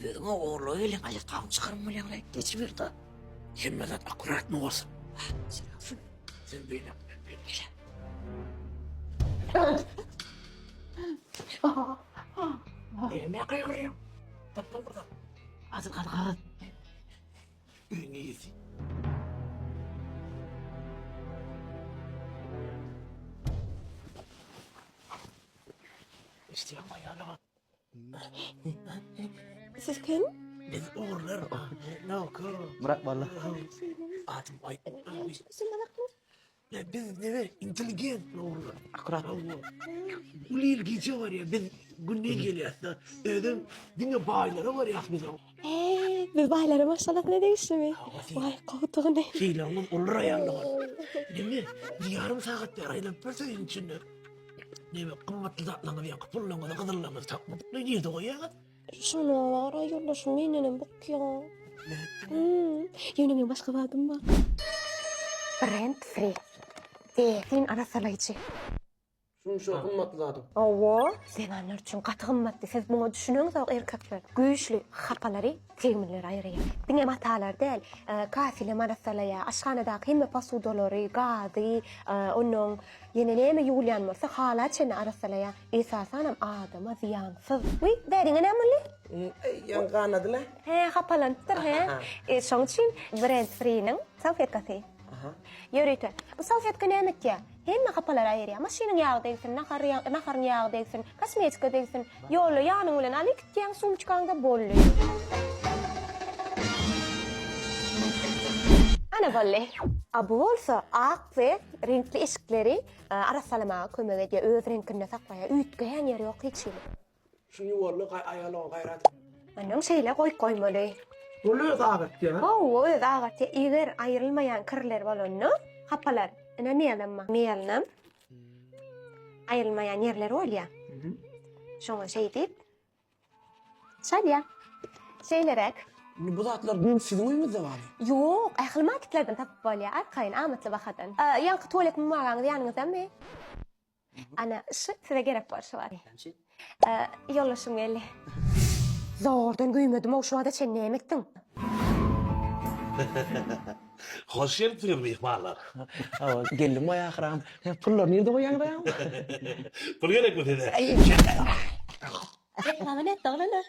Özüňe ogurlyga gelýäň, aýakgabyňy çykarma bolýaň-laý. Geçiber-de. Hemme zat akkuratny bolsun. Sen, sen beýle, men beýle. Näme gygyrýaň? Tapdym bir zat. Azyl kagyz. Öýüň eýesi. Eşidýäňmi aýalyga? Siz kim? Biz ogrular. Murat walla. Adym aý. Ya biz neme intelligent ogrular. Akkurat. Uly il gije barýar, biz gündiz gelýäs-de. Özem diňe baýlara barýas biz. Eee, biz baýlaryň maşgalasyna degişlimi? Waý, gowudygyny. Sylagyňyz uly raýonlyga. Neme, bir ýarym sagat bäri aýlanyp bir öýüň içinde. Neme, gymmatly zatlaryňyzy ýa pullaryňyzy, gyzyllaryňyzy tapmadyk. Nirde goýýaňyz? Şony ara ýoldaşym mendenem bukýa. Hmm, ýöne meň başga zadym bar. Brand free. Täsin arassalaýjy. Şuň şo gymmatly zadyň. Hawa, zenanlar üçin gaty gymmatly. Siz muňa düşüneňzok erkekler. Güýçli hapalary tegmilleri aýyrýar. Diňe matalar däl, kafelem arassalaýar, aşhanadaky hemme posudalary, gazy, onnoň ýene näme ýuwulýan bolsa hala çenli arassalaýar. Esasanam adama zyýansyz. Wiý, bäriňe näme boldy? Ýaňy ganady-la. Hä, hapalanypdyr, hä? E, şoň üçin Brand Free-niň salfetkasy. Ýörite. Bu salfetka näme etýär? Hemme hapalary aýyrýar. Maşynyň ýagy degsin, nahar naharyň ýagy degsin, kosmetika degsin. Ýolda ýanyň bilen alyp gitýäň sumçkaňda boldy. Ana boldy. A bu bolsa ak we reňkli eşikleri arassalamaga kömek edýär, öz reňkinde saklaýar, üýtgeýän ýeri ýok hiç hili. Şuny ýuwarly aýalyga gaýrat. Onnoň şeýle goýup goýmaly. Ol özi agartýar. Hawa, özi agartýar. Eger aýrylmaýan kirler bolanda, hapalar. Ine melem bar. Melinem aýrylmaýan ýerleri bolýar. Şoňa şeý diýip çalýar. Şeýleräk. Indi bu zatlar diňe siziň öýüňizde barmy? Ýok, ähli marketlerden tapyp bolýar, arkaýyn, amatly bahadan. Ýaňky tualet bumagaňyz ýanyňyzdamy? Ana, şu size gerek bolşy bar. Ýoldaşym geldi. Zordan güýmedim-ow, şu wagta çenli näme etdiň? Hoş gelipsiňiz myhmanlar. Hawa, geldim goý ahyram. Pullary nirde goýýaňyz aýam? Pul gerekmi size? Reklama nätdi oglanlar?